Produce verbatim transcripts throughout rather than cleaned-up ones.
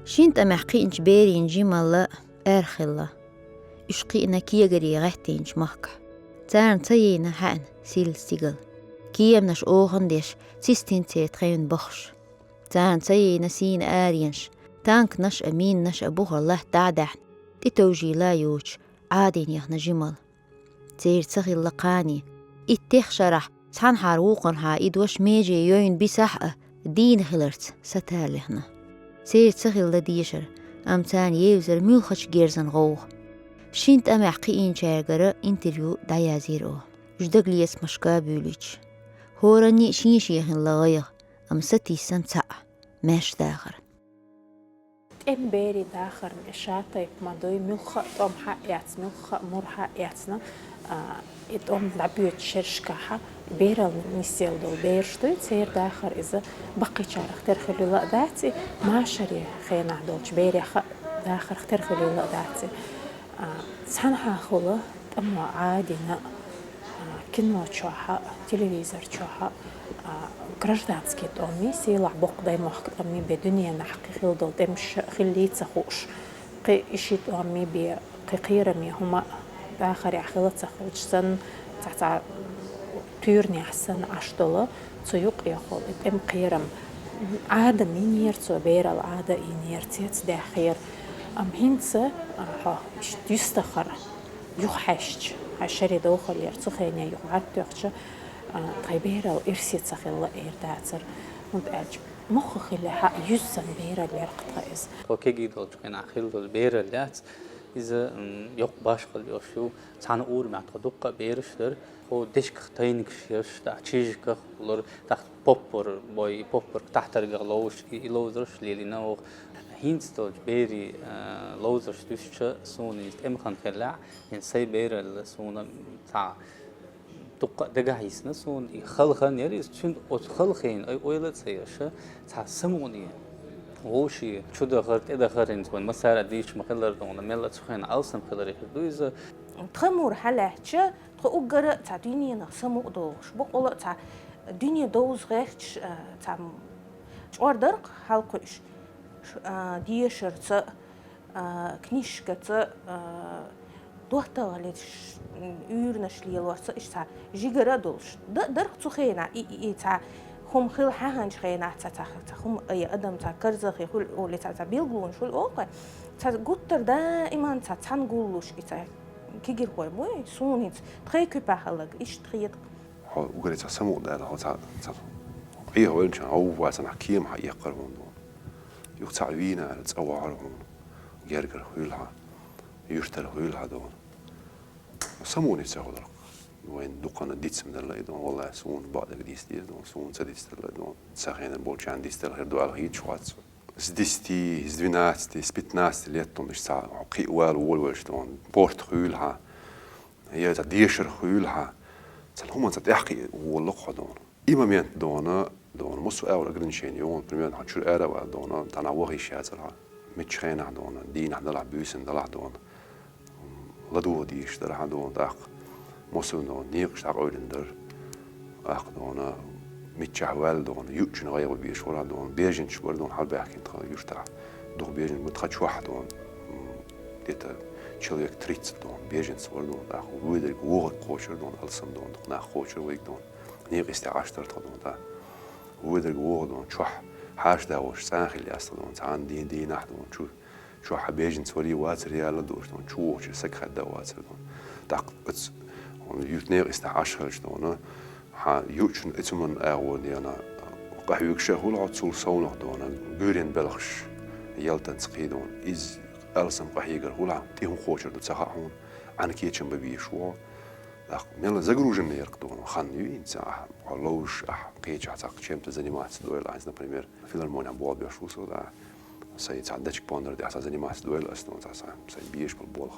Шин тӀамехь кхиъначу берийн жималла аьрха хилла. Уьш кхиъна кегаре гӀаьттинчу махкахь. Царна ца йийна хьаьъна сийла стигала. Кеманаш охана деш, цистина церан тхевна бахаш. Царна ца йийна сийна аренаш, танканаш а, минанаш а бухара латта дӀа а даьхьна, тӀетовжийла йоцуш, Ӏадийна яхна жималла. Церан ца хилла кхане. Иттех шарахь, цхьанхьара вукхунхьа и дош меже йойна бисахь а, дийна хиларца саталлехна. Церан ца хилла дешар, амма царна евзар муьлххачу герзан гӀовгӀа. Шин тӀамехь кхиъначаьргара интервью дӀаязйира оха. Уьш дагалецамашка а буьйлуьйтуш. ХӀоранний а шен-шен хилла гӀайгӀа, амма сатийсина цхьаъ, маьрша дахар. ТӀеман берийн дахарна и ша тайпа ма дуй, муьлхха а тӀом хьаэц, муьлхха а мур хьаэцна, а, и тӀом дӀабоьдучу шерашкахьа, берална нисъелла долу бераш дуй, церан дахар иза баккхийчарах тера хуьлийла а дац и, машаре хенахь долчу берех а дахарах тера хуьлийла а дац и. А, цхьанхьа хула тӀамо Ӏадийна, а, кино чохь а, телевизор чохь а, а, гражданский тӀом, сийлахь боккха даймохк тӀом бен дуьненахь кхин хилла долу тӀемаш хилла ца хууш, кхин и ши тӀом бен, кхин кхераме хӀума дахарехь хилла ца хуучу санна, цхьа-цхьа туьйранехь санна Ӏаш долу, цу юкъехула и тӀеман кхерам Ӏадам йинера цо, бералла Ӏада йинера, цец даьхнера. Амма хӀинца, а, хьо иштта юьстахара юхахьаьжча, хьайн шаре довхалера цу хене юха бӀаьрг тоьхча, а, тхайн бералла ирсе ца хилла эр дацара, хӀунда аьлча муьлхха хиллехь а юьззина бералла яра-кх тхан иза. Тхо кегий долчу хенахь хилла долу бералла яц, иза, м, йоккха башхалла йолуш ю, цхьана урамехь тхо дуккха а бераш дара, тхо дешках тайнигаш еш, тӀаккха чижиках лора, тӀаккха поппар бой, и поппар тахьтаргах ловзуш, и, и ловзарш лелийна оха. ХӀинца долчу берийн, а, ловзарш дуьстича, суна иза тӀеман хан хиллехь, хӀинца сайн бералла суна цхьа дуккха а дагахь йисна суна, и хала хан яра иза, цуьнан оцу хала хенан ай ойла а ца еш, цхьа самукъане вовшийн чу дахар, тӀе дахар, хӀинца вайн массара а дийцча ма-хиллара дуьйна, мелла а цу хенахь алсам хиларе хир ду иза. Тхан мур хьалаьцча, тхо уггара а цхьа дуьненах самукъа догӀуш, бакъволу а цхьа дуьне довза гӀерташ, а, цхьа чкъор дара-кх хьалакхуьуш, ш-, а, дешарца, а, книжкаца, а, доттагӀаллица, ш-, уьйранаш лелорца, иштта цхьа жигара а долуш. Д-, дара-кх цу хенахь и, и, и цхьа хӀума хила хьаьхначу хенахь цхьа, цхьа, цхьа хӀума, и адам цхьа карзахе хуьлу олий, цхьа, цхьа билгалонаш хуьлу олу-кх вай. Цхьа гуттар а даиман цхьа цхьаьна гуллуш и цхьа кегирхой буй, суна хӀинца тхайн куьпа хилларг иштта хета. Хьо уггаре цхьа самукъадаьлла, хьо цхьа, цхьа Ӏехавеллачхьана гӀовгӀа вацахь кема хьаэккхар хьуна дуьйна. Юха цхьаъ вийна аьлла цӀа вахьара хьуна. Гергара хуьлу хьан, юьртара хуьлу хьан дуьйна. Самукъане ца хуьлура-кх. Вайн дуккхана дицам делла и дуьйна, валлахӀи, суна бакъдерг дийца деза дуьйна, суна ца дицделла и дуьйна, цхьа хенара болчарна дицделла хир ду аьлла хеташ вац. С десяти, с двенадцати, с пятнадцати лет дуьйна, иштта цхьа хьо кхиа вала волавелча дуьйна, порта хуьлу хьан, я цхьа дешар хуьлу хьан, цхьа хӀуманца тӀаьхьакхиа волу-кх хьо дуьйна. И момент дуьйна, дуьйна, массо а агӀор ограничени ю, примерно, хьо чуьра ара а ваьлла дуьйна, тхьанахь ваха йиш яцара хьан, мичча хенахь дуьйна, дийнахь делахь, буьйсанна делахь дуьйна. ЛадогӀа дезаш дара хьан дуьйна тӀаккха. Массо а дуьйна, некъаш дӀакъевлина дара. ТӀаккха дуьйна, миччахь ваьлла дуьйна, юучун гӀайгӀа безаш вара хьан дуьйна, беженцаш бара дуьйна хьалабаьхкина тхан юьртахь. Дукха беженцаш бара тхан чохь дуьйна, м, где-то человек тридцать дуьйна, беженцаш бара дуьйна тӀаккха. Вуй дерг вогӀург кхочура дуьйна, алсам дуьйна, дукха нах кхочура вайга дуьйна. Некъаца тӀе Ӏаш дара тхо дуьйна тӀаккха. Вуй дерг вогӀу дуьйна, чохь хьаша дагӀош цӀан хилла яц тхо дуьйна, цхьана дийн дийнахь дуьйна, чу чохь хьан беженец варий вацарий аьлла а дош дуьйна, чу вогӀучу саг хадда а вацара дуьйна. ТӀаккха оцу, хьуна юьртан некъаца тӀе Ӏаш хилча дуьйна, хьан юучун оцу хӀуманна агӀор дуьйна, къахьоьгуш а хуьлу хьо цул совнах дуьйна, гуьйренан белхаш ялтанца кхин дуьйна. Иза алсам къахьегар хуьлу хьан, тӀе хӀун кхочур ду ца хаьа хьуна, Ӏан кечам бан безаш ву хьо. ТӀаккха мелла загруженный яра-кх дуьйна, хан ю хӀинца, ахь хьо ловзуш, ахь кхечахь цхьаккха чем-то заниматься дойла, ахь, например, филармонехь болх беш ву со, да. Сайн цхьа дачка пондар тӀехь цхьа заниматься дойла ас дуьйна, цхьа сайн, сайн безаш болу болх.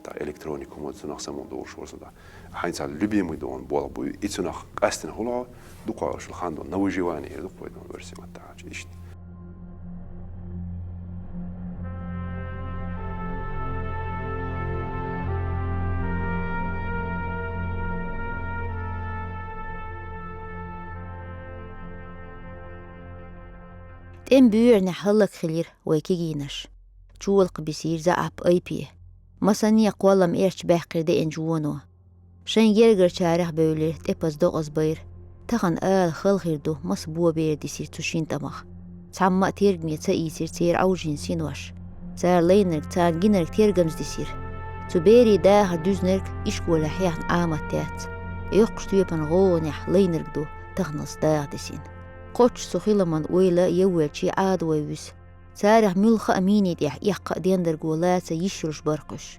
ТӀаккха электроника хӀума, цунах самукъадолуш вара со, да. Хьайн цхьа любимый дуьйна болх буй, и цунах къаьстина хуьлу хьо, дукха а шуьла хан дуьйна, на выживание эр ду-кх вай дуьйна оьрсийн маттахь аьлча, иштта. ТӀем буьйранехь хӀаллакьхилира вай кегийнаш. Чолакх бисийра заьӀап айпе. Масане кхоллам эрча баьккхира деанчу воно. Шайн гергарчарех бевлира, тӀепаза докъаза байра. Тахана ала хала хир ду, маса бо бер дисира цу шина тӀамах. Цхьамма а тергаме ца ийцира церан Ӏовжийна синош. Цара лайнарг, царна гинарг тергамза дисира. Цу берийн дахар дуьзнарг ишколехь хьехна Ӏамат яц. Йоккхачу тоьпан гӀовгӀанехь лайнарг ду таханалц даха дисина. Кхоччуш цу хиламан ойла еввелчий Ӏадавой вуьсу. Царах муьлхха а мини тӀехь эккха а дендарго лаца йиш йолуш бара кхуьш.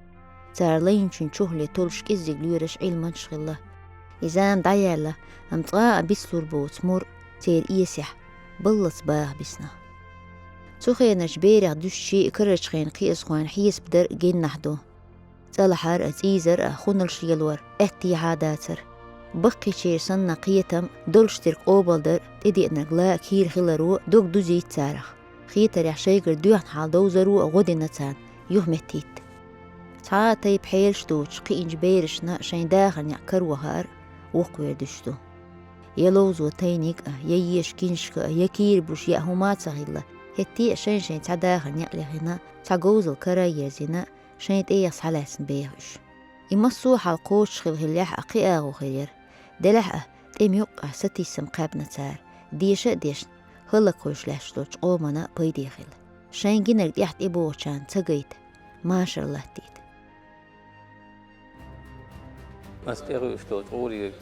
Цара лайначун чухле толуш кӀеззиг лоьраш Ӏилманчаш хилла. И зама дӀаяьлла, амма цкъа а бицлур боцу мур церан эсехь баллалц баха бисна. Цу хенарчу берех дуьстичий а карарчу хенан кхиазхойн хьесап дар геннахь ду. ЦӀалхьар а, цӀийзар а, хуналш лелор, аьттехьа дацар. Баккхийчеран санна кхетам, долуш дерг къобалдар, тӀедеанарг ла а, кийра хиларо дог дузийта царах. Хетарехь шайгара доьхна хьал довзаро а гӀо дина царна, юхаметтахӀитта. Цхьа а тайпа хьелаш доцуш кхиинчу берашна шайн дахар некъ каро хаар воккхавер дуьсуш ду. Я ловзо тайниг а, я еша киншка а, я кийра буш яа хӀума а ца хилла, хӀетте а шайн-шайн цхьа дахар некъ лехийна, цхьа говзалла кара а ерзийна, шайн тӀегӀа схьалаьцна беха уьш. И массо а хьал кхочуш хилла хиллехь а, кхин агӀо хир яра. Делахь а, тӀеман юккъехь сатийсам кхаьбна цара, деша а дешна, хӀаллакьхуьйш лаьтташ долчу къомана пайде хила. Шайн гинарг тӀаьхьа тӀебогӀучарна ца гайта, машар латтийта. Ас тӀехуьйсуш долчу гӀуре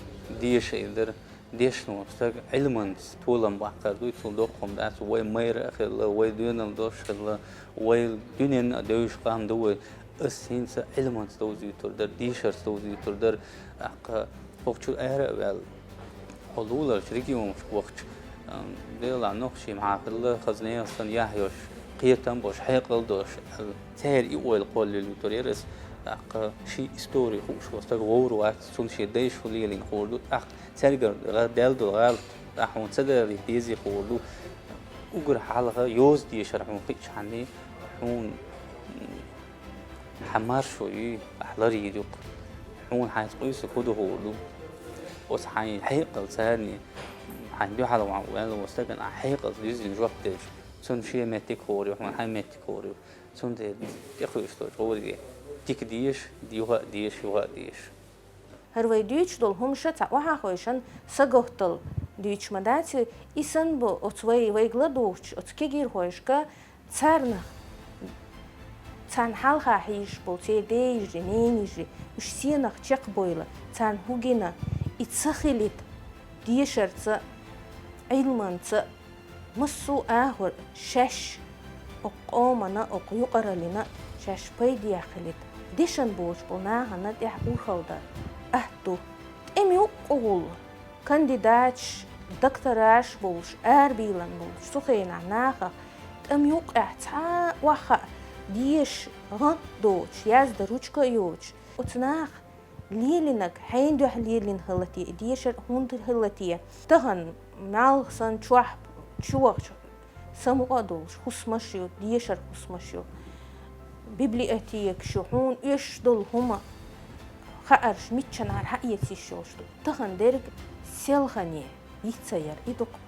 деша хир дара, дешно стаг Ӏилманца толам баккхар дуй, цул доккха хӀума дац, вай майра а хилла, вай доьналла долуш хилла, вай дуьненна а девзаш къам ду вай. Ас хӀинца Ӏилманца довзуьйтур дара, дешарца довзуьйтур дара, тӀаккха хӀокху чуьра ара а ваьлла, хьо луларчу регионашка вахча, ам, Делан нохчий махьа хилла, хаза нехан санна яхь йолуш, кхетам болуш, хьекъал долуш аьлла. Церан и ойла кхоллалуьйтур яра ас, тӀаккха шен истори хууш волу стаг вовр вац, цунна шен дайша хӀун лелийна хуур ду, тӀаккха цаьргара гӀа-, даьлла долу гӀалат, тӀаккха хьуна ца далийта дезий хуур ду. Уггар хьалха йоза дешар хьуна хиъчхьана, хьуна, м, хьан маршо юй, ахь ларйийр ю-кх. Хьуна хьайца къуьйсург хӀун ду хуур ду. Оцу хьайн хьекъал царний, хьайн дуьхьал ваьлла волу стагана ахь хьекъалца дуьззина жоп делча, цунна шен меттиг хуур ю, хьуна хьайн меттиг хуур ю. Цундела тӀекхуьуш долчу гӀуре дика деша, юха а деша, юха а деша. ХӀара вай дуьйцуш долу хӀумаш цхьа охьахойшан саготтал дуьйцуш ма дац, и санна бу оцу вай, вайга ладугӀучу оцу кегийрхойшка, царна, царна хьалха хьийзаш болу церан дейижи, ненижи, уьш сенах чекхбойла, царна хӀун гина, и ца хилийта, дешарца, Ӏилманца, массо а агӀор шаьш окху къомана, окху юкъараллина шаьш пайдехь хилийта, дешан боцуш болу нахана тӀехь урхалла дар атта ду. ТӀеман юккъехула кандидаташ, доктораш болуш, арабийлан болуш цу хенахь нахах, тӀеман юккъехь цхьа а охьахаа деша гӀант доцуш, яздан ручка а йоцуш, оцу наха лелийнарг хьенан дуьхьа лелийна хилла те, и дешар хӀунда хилла те? Тахана малх санна чохь чу вахча, самукъа а долуш, хӀусамаш ю, дешар хӀусамаш ю, библиотекаш ю, хьуна оьшуш долу хӀума, хаарш миччанхьара хьаэца йиш йолуш ду. Тахана дерг селхане йиц ца яр, и ду-кх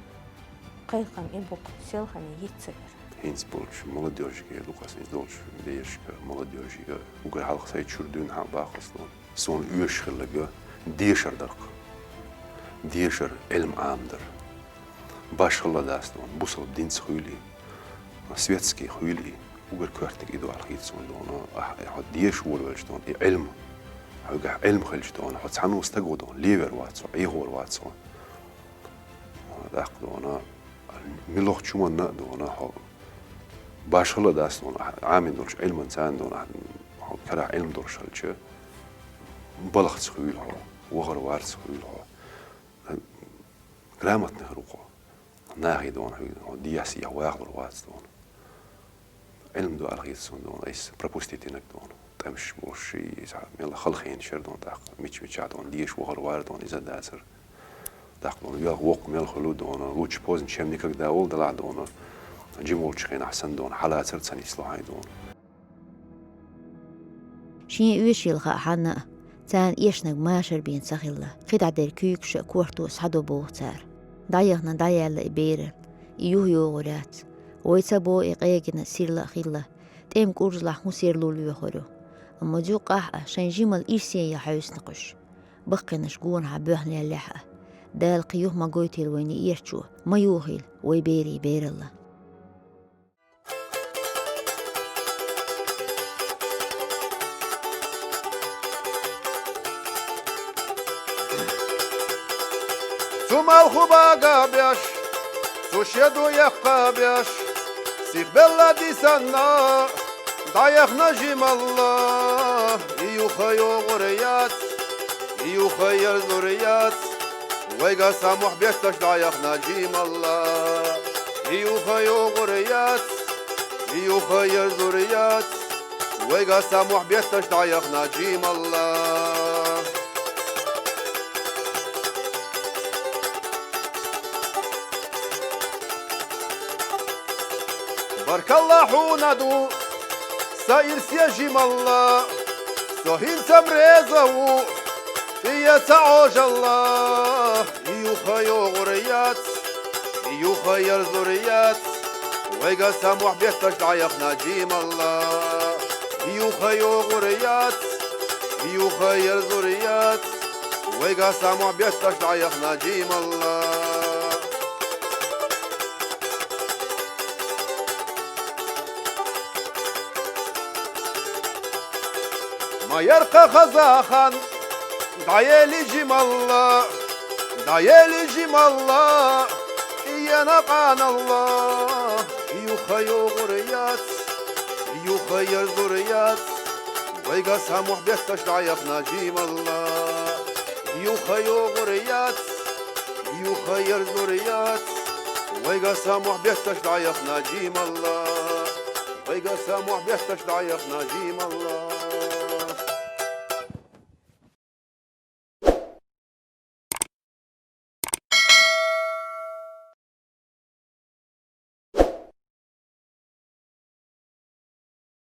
кхайкхам, и бу-кх селхане йиц ца яр. ХӀинца болчу молодёжиге, дукха аса иза долчу берашка, молодёжига уггар хьалха сайн чуьра дуьйна хьан бахалц дона. Суна оьшуш хилларг дешар дара-кх. Дешар, Ӏилма Ӏамадар. Башхалла дац дона, бусалба динца хуьлий, светский хуьлий, уггар коьртаниг и ду аьлла хета суна дона. Ахь, хьо деша волавелча дона, и Ӏилма. Хьоьгахь Ӏилма хилча дона, хьо цхьанна стаг ву дона, левер вац хьо, Ӏехор вац хьо. ТӀаккха дона, муьлххачу хӀуманна а дона, хьо башхалла дац дона, ахь Ӏамийна долчу Ӏилманца а дона, ахь хьо карахь Ӏилма долуш хилча, балхаца хуьлу хьо, вахар-варца хуьлу хьо. Грамотный хир ву хьо. Нахе дона хьоьга, хьо дехьа-сехьа вагӀалур вац дона. Ӏилма ду аьлла хета суна дона, айса пропустить динарг дона. ТӀемаш болуш, иза мел хала хенаш яра дона тӀаккха, мича-мичахь дона, деша вахар-вара дона, иза а дацара. ТӀаккха дона, велха воккха мел хуьлу дона, лучше поздно, чем никогда олу делахь дона. Жима волчу хенахь санна дона, хьалацар ца нисло хьайн дона. Шен оьшийла хаа хьанна а, царна эшнарг машар бен ца хилла, кхидӀа дерг куьйгаш а, корто а схьадо боху цара. ДӀаяхана дӀаяьлла и беран, и юхайогӀур яц. Вай ца бо и къегина сирла а хилла, тӀема кӀурзлахь хӀун серло лоьхур ю. Амма зуькъахь а шайн жимал ирсе я хьаьвсина кхуьш. Баккхийнаш гонахьа боьхналлехь а, Дала кхин юха ма гойтийла вайна и эрчо, ма юхийла вай берий бералла. Цу малху бага беш, цу шеду яккха беш, сих белла дисанна, дӀаяхна жималла, и юха йогӀур яц, и юха ерзур яц, вайга са мухь бетташ дӀаяхна жималла, и юха йогӀур яц, и юха ерзур яц, вайга са мухь бетташ дӀаяхна жималла. Баркалла хьуна ду, са ирсе жималла, со хӀинца реза ву, и я ца Ӏожалла, и юха йогӀур яц, и юха ерзур яц, вайга са мухь бетташ дӀаяхна жималла, и юха йогӀур яц, и юха ерзур яц, вайга са мухь бетташ дӀаяхна жималла. Ма яркъа хазахан, дӀаели жималла, дӀаели жималла, и яна къаналла, и юха йогӀур яц, и юха ерзур яц, вайга са мухь бетташ дӀаяхна жималла, и юха йогӀур яц, и юха ерзур яц, вайга са мухь бетташ дӀаяхна жималла, вайга са мухь бетташ дӀаяхна жималла.